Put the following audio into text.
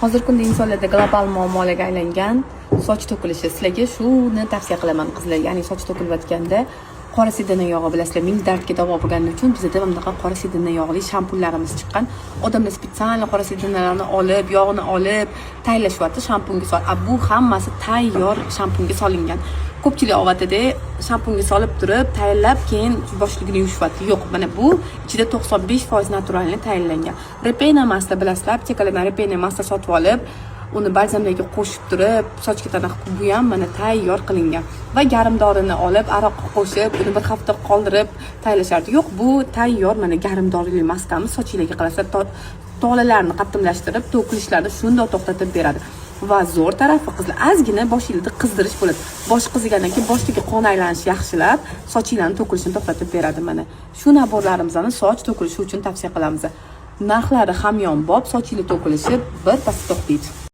Hozirgi kunda insonlarda global muammolarga aylangan soch to'kilishi. Sizlarga shuni tavsiya qilaman, qizlar. Ya'ni soch to'kilayotganda qora sedana yog'i, bilasizlar, ming dardga davo bo'lgani uchun bizada mana bunaqa qora sedana yog'li shampunlarimiz chiqqan. Odamlar специально qora sedanalarni olib, yog'ini olib tayyorlashyapti, shampunga sol. A bu hammasi tayyor shampunga solingan. Ko'pchilik ovatida shampunga solib turib, tayyorlab, keyin boshligini yuvishyapti. Yo'q, mana bu ichida 95% натуральный tayyorlangan. Репейное масло, bilasizlar, aptekalardan репейное масло sotib olib, uni balzamlarga qo'shib turib sochga tana qilib, bu ham mana tayyor qilingan. Va garmdorini olib, aroqqa qo'shib, uni bir hafta qoldirib tayyorlashardi. Yo'q, bu tayyor, mana garmdorili maskamiz sochinglarga qilasizlar, tolalarni qattimlashtirib, to'kilishlarni shundoq to'xtatib beradi. Va zo'r tarafi, qizlar, ozgina boshingizda qizdirish bo'ladi. Bosh qizigandan keyin boshdagi qon aylanishi yaxshilab, sochinglarni to'kilishini to'xtatib beradi. Mana shu набор larimizni soch to'kilishi uchun tavsiya qilamiz. Narxlari hamyonbop, sochinglar to'kilishi bir pasda to'xtaydi.